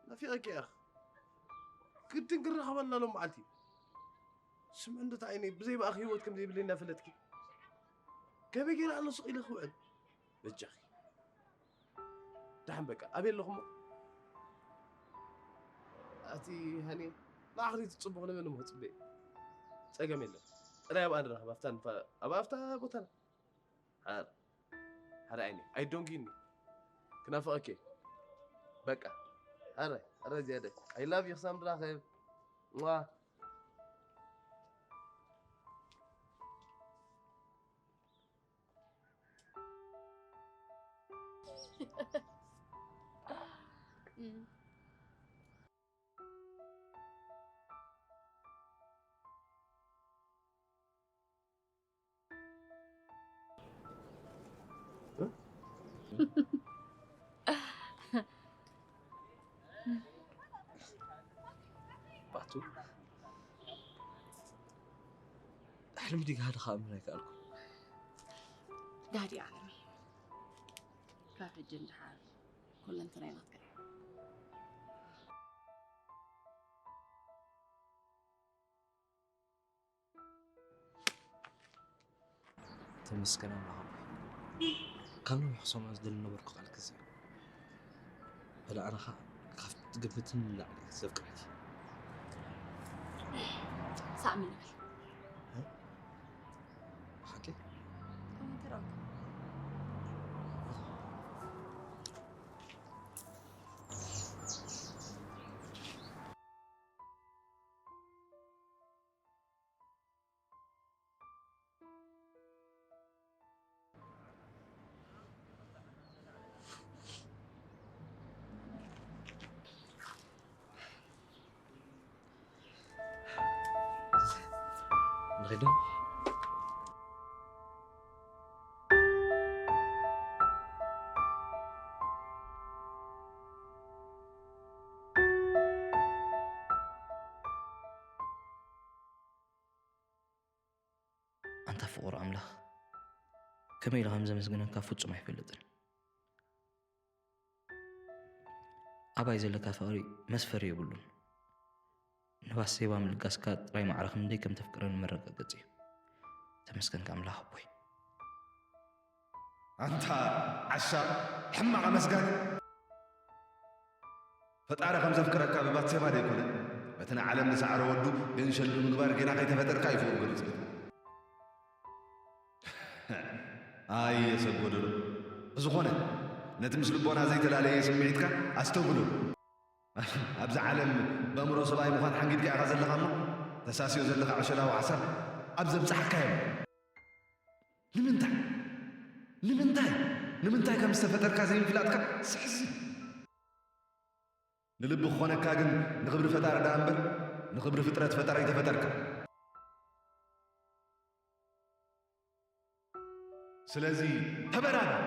ናፊቐኪ እያ። ግድን ክራኸበና ሎም መዓልቲ። ስምዒ እንዶ ዓይነይ፣ ብዘይ ብኣኺ ህይወት ከም ዘይብለይ እናፈለጥኪ ከመይ ገይረ ኣነ ስቕ ኢለ ክውዕል? በጃኺ ደሓን በቃ፣ ኣበይ ኣለኹሞ? ኣቲ ሃኒ፣ ንዓኺ ዘይትጽቡቕ ንመን እሞ ክጽበ? ጸገም የለን። ጥራይ ኣብኣ ንራኸብ፣ ኣብታ ንፋ-፣ ኣብ ኣፍታ ቦታና። ሓር-፣ ሓር ዓይነይ፣ ኣይዶንጊኒ። ክናፍቐኪ እየ። በቃ። ሓር፣ ሓር ዝያደ። I love you፣ ክሳብ ንራኸብ። ሟ። ባቱ፣ ሕልሚ ድዩ ጋህዲ ከኣምን ኣይከኣልኩን። ጋህዲ ዓለመይ፣ ካብ ሕጂ ንደሓር ኩለንተናይ ናትካ እዩ። ተመስገን ኣምላኽ ኣቦይ። ካብ ነዊሕ ክሰምዖ ዝደሊ ነበርኩ ቃልኪ እዚ እዩ። በለ ኣነ ኸኣ ካብቲ ትግምትን ንላዕሊ ዘፍቅረኪ። ሳእሚ ንበል። እ? ብሓቂ? ከመይ ተረኽቡ? ንኺድ ዶ? ኣንታ ፍቑር ኣምላኽ፣ ከመይ ኢለ ከም ዘመስግነካ ፍጹም ኣይፈልጥን። ኣባይ ዘለካ ፍቕሪ መስፈሪ የብሉን። ንባስ ሴባ ምልጋስካ ጥራይ ማዕረ ክንደይ ከም ተፍቅረኒ መረጋገጺ እዩ። ተመስገንካ ኣምላኽ ኣቦይ። ኣንታ ዓሻ፣ ሕማቕ ኣመስጋኒ። ፈጣሪ ከም ዘፍቅረካ ብባትሴባ ደይኮነ፣ በቲ ንዓለም ዝሰዓረ ወዱ ገንሸል ብምግባር ጌና ከይተፈጠርካ እዩ ፍቕሩ ገሊጹ። ኣየ ሰብ ጎደሎ። ብዝኾነ፣ ነቲ ምስ ልቦና ዘይተላለየ ስምዒትካ ኣስተብህሎ። ኣብዚ ዓለም በእምሮ ሰብኣይ ምዃን ሓንጊድካ ኢኻ ዘለኻ እሞ፣ ተሳስዮ ዘለኻ ዕሸላዊ ሓሳብ ኣብ ዘብጽሓካ የለን። ንምንታይ? ንምንታይ? ንምንታይ ከም ዝተፈጠርካ ዘይምፍላጥካ ዘሕዝን። ንልቢ ክኾነካ ግን ንኽብሪ ፈጣሪ ደኣ እምበር ንኽብሪ ፍጥረት ፈጣሪ ኣይተፈጠርካ። ስለዚ ተበራበር።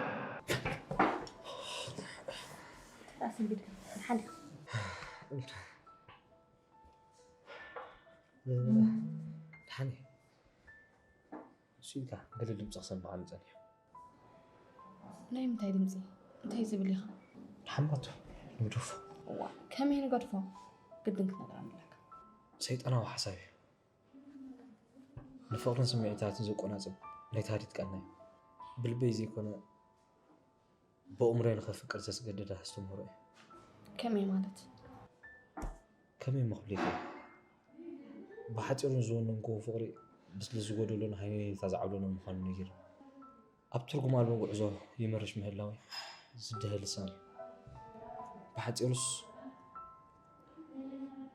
ራስ እንግዲህ ሓንዲ። ደሓን እየ። እሱ ኢልካ ገለ ድምፂ ክሰምዓሉ ፀኒሑ። ናይ ምንታይ ድምፂ? እንታይ ዝብል ኢኻ? ሓማቱ ንግደፎ። እዋ፣ ከመይ ንገድፎ? ግድን ክትነግረኒ ኣለካ። ሰይጣናዊ ሓሳብ እዩ። ንፍቕርን ስምዒታትን ዘቆናጽብ ናይ ታህዲት ቃልና እዩ። ብልበይ ዘይኮነ ብእምሮይ ንኸፍቅር ዘስገደደ ኣስተምህሮ እዩ። ከመይ ማለት? ከመይ እሞ ክብለኪ? ብሓጺሩ ንዝወነንክዎ ፍቕሪ ብስለ ዝጎደሎን ሃይነይታ ዝዓብለሎን ምዃኑ ነጊሩ። ኣብ ትርጉም ኣልቦ ጉዕዞ ይመርሽ ምህላወይ ዝደሀ ልሳን እዩ። ብሓጺሩስ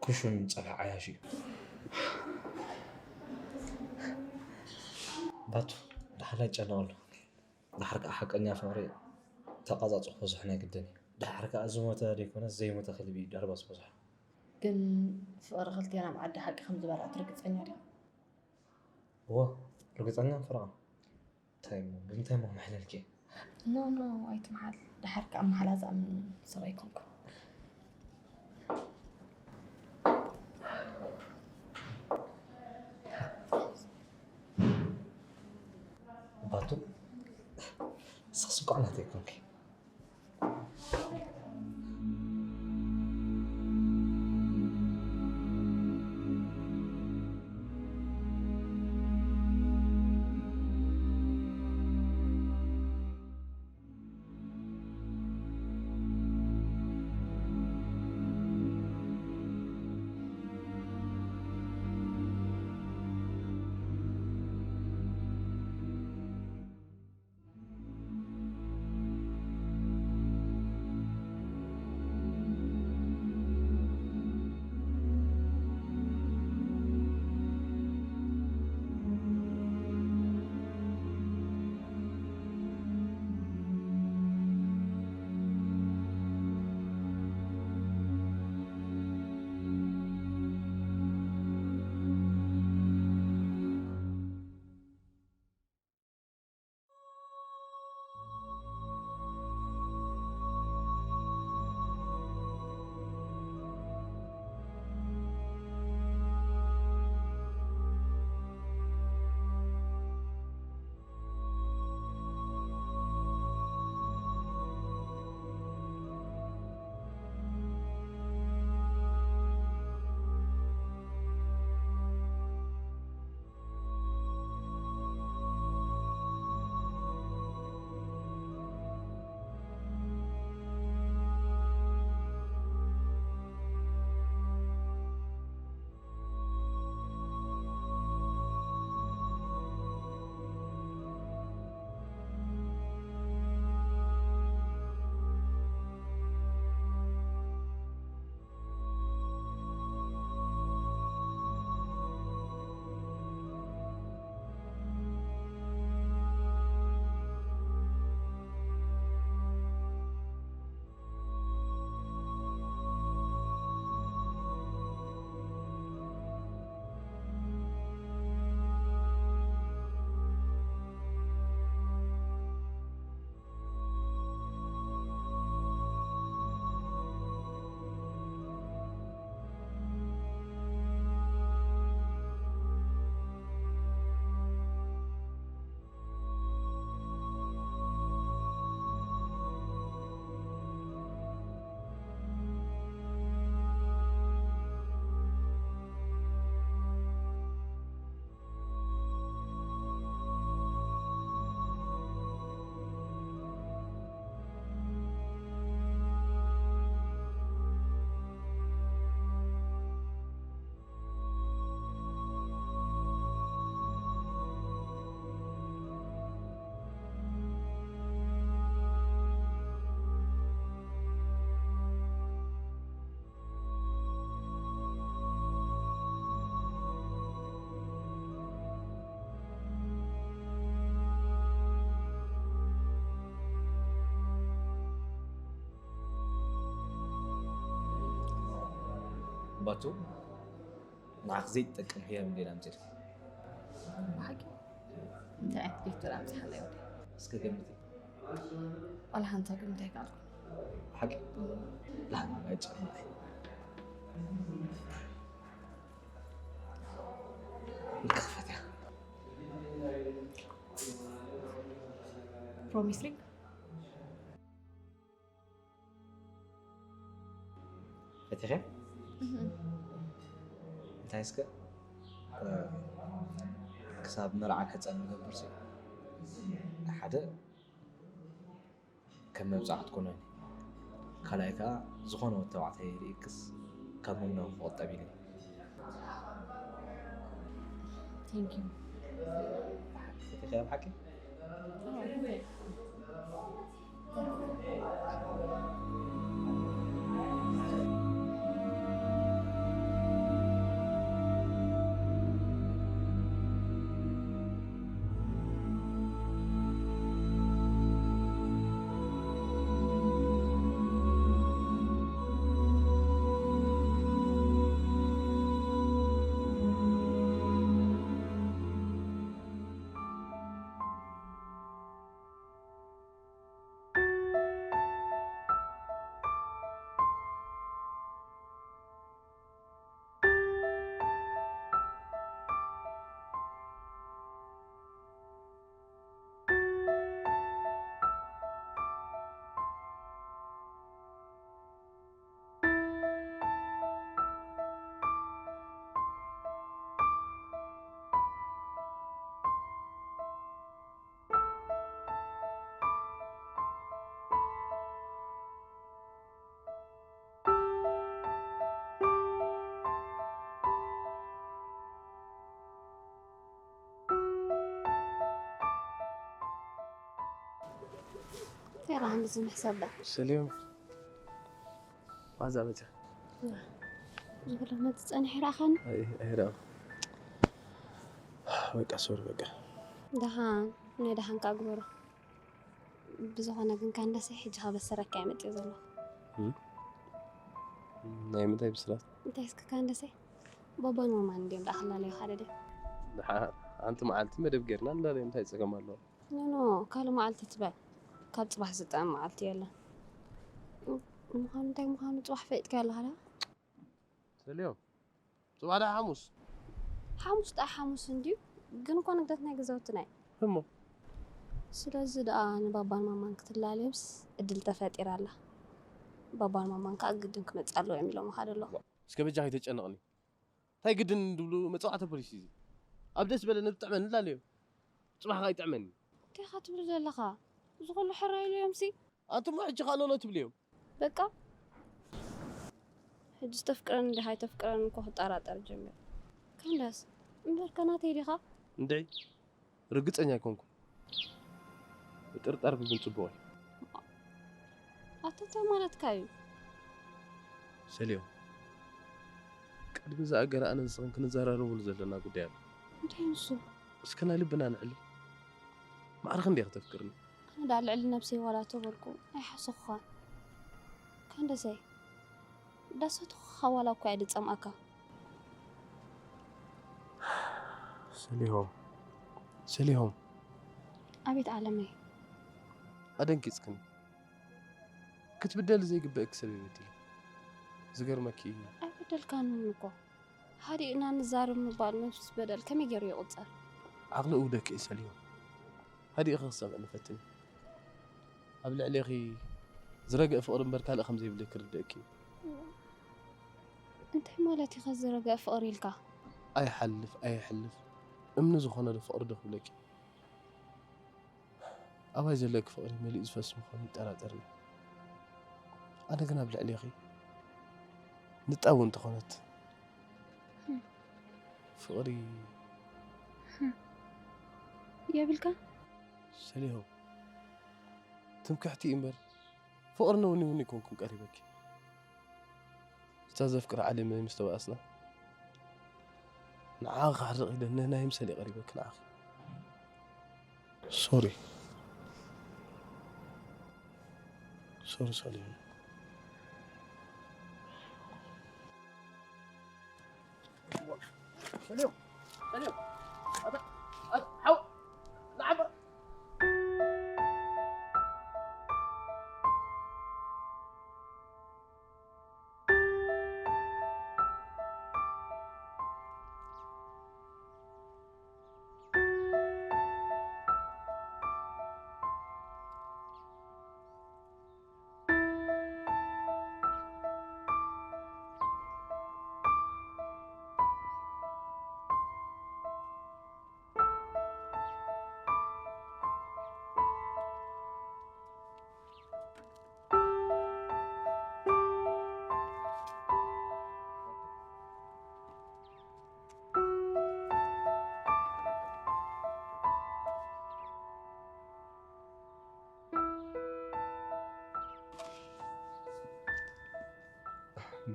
ክሹን ጸብሒ ዓያሹ እዩ። ባቱ፣ ደሓር ኣይጨነቐሉ። ደሓር ከኣ ሓቀኛ ፍቕሪ ተቓጻጽ ክበዝሖ ናይ ግድን እዩ። ደሓር ከኣ ዝሞተ ዘይኮነስ ዘይሞተ ከልቢ እዩ ደርባስ በዝሖ። ግን ፍቕሪ ክልቴና ኣብ ዓዲ ሓቂ ከም ዝበልዓት ርግጸኛ ዲኻ? እወ፣ ርግጸኛ ፍርቓ። እንታይ እሞ፣ ብምንታይ እሞ ክምሕለልኪ? ኖ፣ ኖ፣ ኣይትምሓል። ደሓር ከኣ ማሕላ ዝኣምን ሰብ ኣይኮንኩን። ባቱ፣ ንስኽስ እኮ ናተይ ኮንኪ። ባቱ ንዓኽ ዘይጠቅም ህያብ እንዴና ኣምፂልኪ። ብሓቂ እንታይ ዓይነት ጊፍት ዶ ኣምፂሓለይ ወዲ? እስከ ገምቲ። ዋላ ሓንታ ግን እንታይ ካልኩ? ብሓቂ ላህና ኣይጨማ። ንክፈትያ። ፕሮሚስ ሪንግ? ፈቲኸ? እንታይ እስከ ክሳብ መርዓ ከፀን ንገብር ሲ ሓደ ከም መብፃዕ ክትኮነኒ፣ ካልኣይ ከዓ ዝኾነ ወተባዕታይ ርኢክስ ካብ ምምናው ክቆጠብ ኢለ። Thank you። ፈቲኸያ ብሓቂ? እንታይ ደኣ ከምዚ ምሕሳብ ደኣ? ሰሊም፣ ዋዛ በጃ። ዝብሎ መዚ ጸኒሕ ርኣኻኒ? ኣይረኣኹ። በቃ ሶሪ በቃ። ደሓን፣ ናይ ደሓን ከኣ ግበሮ። ብዝኾነ ግን ካንዳሰይ ሕጂ ከበስረካ እየ መፂኡ ዘለኹ። ናይ ምንታይ ብስራት? እንታይ እስከ ካንዳሰይ? ቦቦን ማማን እንድዮም ደኣ ክላለዩ ሓደ ድዮም? ሓንቲ መዓልቲ መደብ ጌርና ንላለዮም እንታይ ጸገም ኣለዎ? ኖኖ፣ ካልእ መዓልቲ ትበል። ካብ ጽባሕ ዝጥዕም መዓልቲ የለን። ምዃኑ እንታይ ምዃኑ ጽባሕ ፈሊጥካዮ ኣለኻ ደኣ? ሰልዮም፣ ጽባሕ ደኣ ሓሙስ። ሓሙስ ደኣ ሓሙስ እንድዩ፣ ግን እኮ ንግደት ናይ ገዛውትና እዩ። እሞ ስለዚ ደኣ ንባባን ማማን ክትላለዮምስ ዕድል ተፈጢራ ኣላ። ባባን ማማን ከኣ ግድን ክመጽእ ኣለዎ እዮም ኢሎምኻ ደለዉ። እስከ በጃ ከይተጨንቕኒ። እንታይ ግድን ድብሉ መጸዋዕታ ፖሊስ እዩ እዚ። ኣብ ደስ በለኒ ብጥዕመኒ ንላለዮም። ጽባሕ ከኣ ይጥዕመኒ። እንታይ ኢኻ ትብል ዘለኻ? እዚ ኩሉ ሕራይ ኢሎዮምሲ። ኣንቱሞ ሕጂ ከኣ ኖኖ ትብልዮም። በቃ ሕጂ ተፍቅረኒ ዲኻ ኣይተፍቅረኒ እኮ ክጠራጠር ጀሚረ። ካንዳስ እምበርከ ናተይ ዲኻ? እንድዒ ርግጸኛ ኣይኮንኩን። ምጥርጣር ግን ጽቡቕ እዩ። ኣታ እንታይ ማለትካ እዩ? ሰልዮም፣ ቅድሚ ዝኣገረ ኣነ ንስኽን ክንዘራረበሉ ዘለና ጉዳይ ኣሎ። እንታይ ንሱ? እስከ ናይ ልብና ንዕሊ። ማዕረ ክንደይ ከተፍቅርኒ? ኣነ ደኣ ልዕሊ ነብሰይ ዋላ ተበልኩ ኣይሓሰኹኻን። ካንደሰይ ዳሰትኹኻ ዋላ እኳ እየ ድጸምኣካ። ሰሊሆም፣ ሰሊሆም። ኣቤት ዓለመይ። ኣደንጊጽክኒ። ክትብደሊ ዘይግበእኪ ሰብ እየ በዲለ። ዝገርመኪ እዩ። ኣይበደልካንን እኮ። ሃዲእና ንዛረብ ምባል ምስ በደል ከመይ ገይሩ ይቑጸር? ዓቕሊ እውደኪ እዩ ሰሊሆም። ሃዲእኺ ክሰምዕ ንፈትን። ኣብ ልዕሌኺ ዝረግአ ፍቕሪ እምበር ካልእ ከም ዘይብለይ ክርደእኪ እዩ። እንታይ ማለት ኢኻ ዝረግአ ፍቕሪ ኢልካ? ኣይሓልፍ ኣይሕልፍ እምኒ ዝኾነ ዶ ፍቕሪ ዶ ክብለኪ? ኣባይ ዘለኪ ፍቕሪ መሊኡ ዝፈስ ምዃኑ ይጠራጠር እየ። ኣነ ግን ኣብ ልዕሌኺ ንጣብ እውን እንተኾነት ፍቕሪ የብልካ? ሰሊሆም ትምክሕቲ እዩ እምበር ፍቕሪ ነውኒ እውን ኣይኮንኩን ቀሪበኪ። እታ ዘፍቅራ ዓለመይ ምስ ተባእስና ንዓኺ ክሕርቕ ኢለ ነናይ ምሰል እየ ቀሪበኪ ንዓኺ። ሶሪ ሶሪ ሰሊሆም። ሰልዮም፣ ሰልዮም። ኣታ፣ ኣታ፣ ሓው፣ ንዓበር።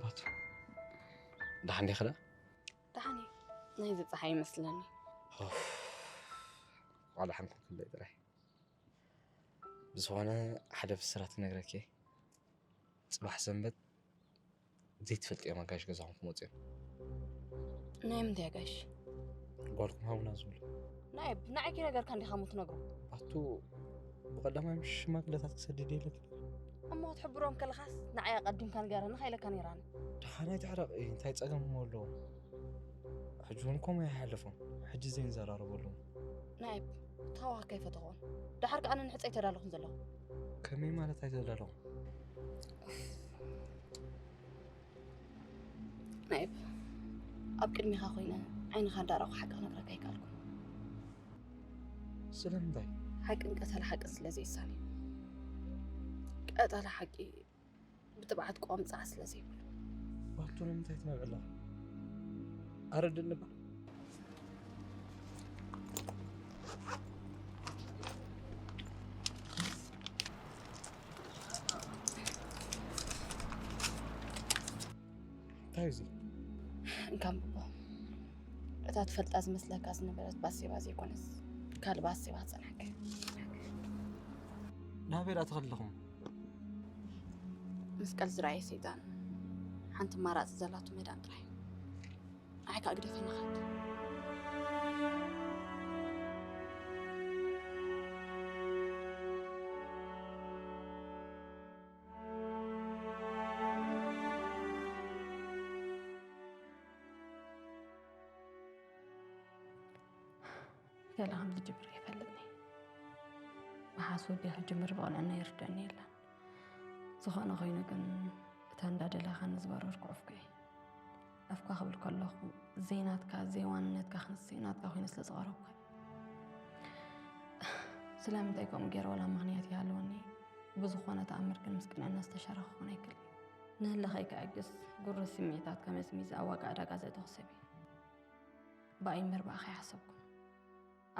ባቱ፣ ደሓን ዲኻ ደኣ? ደሓን እየ። ናይዚ ጸሓይ ይመስለኒ። ኦፍ፣ ዋላ ሓንቲ ክንደይ ጥራይ። ብዝኾነ ሓደ ብስራት ክነግረኪ እየ። ጽባሕ ሰንበት ዘይትፈልጥዮም ኣጋይሽ ገዛኹም ክመጹ እዮም። ናይ ምንታይ ኣጋይሽ? ጓልኩም ሃቡና ዝብሉ። ናይብ፣ ንዓይ ከይነገርካ እንዲኻ እሞ ትነግሮ። ኣቱ፣ ብቐዳማይ ምሽ ሽማግለታት ክሰድድ የለን። እሞ ክትሕብሮም ከለኻስ ንዓይ ኣቐዲምካ ንገረኒ ከይለካ ነይራኒ። ደሓን ኣይትሕረቕ፣ እንታይ ጸገም እሞ ኣለዎ? ሕጂ እውን ከምኡ ኣይሓለፎም። ሕጂ ዘይንዘራረበሉ። ናይብ፣ ተዋህ ከይፈተኹን። ደሓር ከኣ ንሕጸይ ተዳለኹን ዘለኹ። ከመይ ማለት ኣይተዳለኹም? ናይብ፣ ኣብ ቅድሚኻ ኮይነ ዓይንኻ እንዳረቑ ሓቂ ክነግረካ ኣይከኣልኩን። ስለምንታይ? ሓቅን ቀታሊ ሓቅን ስለ ዘይሳነ። ቀታሊ ሓቂ ብትብዓት ቆምጻ ስለ ዘይብሉ። ባቱ ንምንታይ ትነብዕ ኣለኻ? ኣረድእኒ እባ። እንታይ እዩ እዚ? እንካ ኣንብቦ። እታ ትፈልጣ ዝመስለካ ዝነበረት ባሴባ ዘይኮነስ ካልእ ባሴባ ጸናሕኪ። ናበይ ደኣ ትኸዲ ኣለኹም? መስቀል ዝረኣየ ሰይጣን ሓንቲ ኣማራጺ ዘላቱ መዳን ጥራይ። ንዓይ ከኣ ግደፈኒ ኻድ። ገለ ከም ዝጅምር ይፈልጥኒ። ብሓሶት ድያ ክጅምር ብቕንዕና ይርደኒ የለን። ዝኾነ ኮይኑ ግን እታ እንዳደለኻኒ ዝበረርኩ ዑፍኮ እየ። ኣፍካ ክብል ከለኹ ዘይናትካ ዘይዋንነትካ ክንስእ ናትካ ኮይኑ ስለ ዝቐረብኩ። ስለምንታይ ከምኡ ገይረ ዋላ ምኽንያት ይሃለወኒ፣ ብዝኾነ ተኣምር ግን ምስ ቅንዕና ዝተሸረኸ ክኾን ኣይክእልን። ንህልኸይ ከዕግስ ግሩህ ስምዒታትካ መዝሚዘ ኣብ ዋጋ ዕዳጋ ዘእተኹ ሰብ እየ። ብኣይ ምርባእኻ ኣይሓሰብኩን።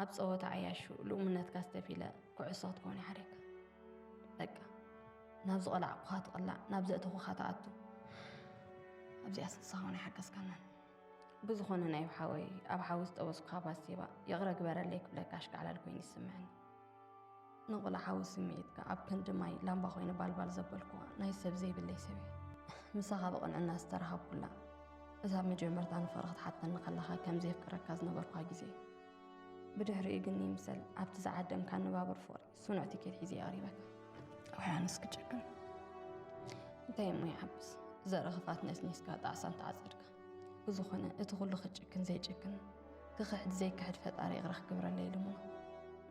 ኣብ ጸወታ ዓያሹ ልኡምነትካ ስተፊለ ኩዕሶ ክትከውን ይሓርየካ። በቃ፣ ናብ ዝቐላዕኩኻ ትቕላዕ፣ ናብ ዘእተኹኻ ትኣቱ። ኣብዚኣስ ንስኻ እውን ኣይሓገዝካናን። ብዝኾነ ናይብ ሓወይ፣ ኣብ ሓዊ ዝጠበስኩኻ ባሴባ፣ ይቕረ ግበረለይ ክብለካ ኣሽካዕላል ኮይኑ ይስምዐኒ። ንቑላዕ ሓዊ ስምዒትካ ኣብ ክንዲ ማይ ላምባ ኮይኑ ባልባል ዘበልኩዋ ናይ ሰብ ዘይብለይ ሰብ እየ። ምሳኻ ብቕንዕና ዝተራኸብኩላ፣ እዛ መጀመርታ ንፍቕሪ ክትሓተኒ ከለኻ ከም ዘየፍቅረካ ዝነበርኩዋ ግዜ እዩ። ብድሕሪኡ ግን ይምሰል ኣብቲ ዝዓደምካ ኣነባብር ፍቕሪ ስኑዕ ቲኬት ሒዘ እየ ቀሪበካ። ውሕያንስ ክጭክን። እንታይ እሞ ይዓብስ፣ ዘርኢ ክፍኣት ነስኒስካ ጣዕሳ እንተዓጸድካ። ብዝኾነ፣ እቲ ኩሉ ክጭክን ዘይጭክን፣ ክኽሕድ ዘይክሕድ ፈጣሪ ይቕረ ክግብረለይ ልሙኖ።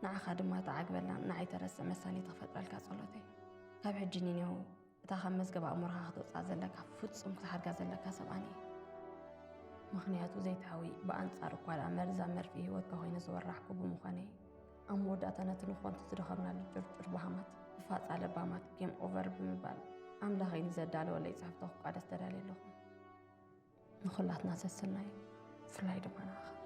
ንዓኻ ድማ ተዓግበላን ንዓይ ተረስዕ መሳኒት ክፈጥረልካ ጸሎተይ። ካብ ሕጂ ኒኔው እታ ካብ መዝገብ ኣእምሮኻ ክትወጽኣ ዘለካ፣ ፍጹም ክትሓድጋ ዘለካ ሰብ ኣነ እየ። ምኽንያቱ ዘይትሓዊ ብኣንጻር እኳ ደኣ መርዛም መርፍእ ህይወትካ ኮይነ ዝወራሕኩ ብምዃነይ፣ ኣብ መወዳእታ ነቲ ንኾንቱ ዝደኸምናሉ ጭርጭር በሃማት ብፋጻ ለባማት ጌም ኦቨር ብምባል ኣምላኸይ ንዘዳለወለይ ጽሕፍቶ ክቋደስ ተዳልየ ኣለኹ። ንኹላትና ሰሰናዩ፣ ብፍላይ ድማ ንዓኻ።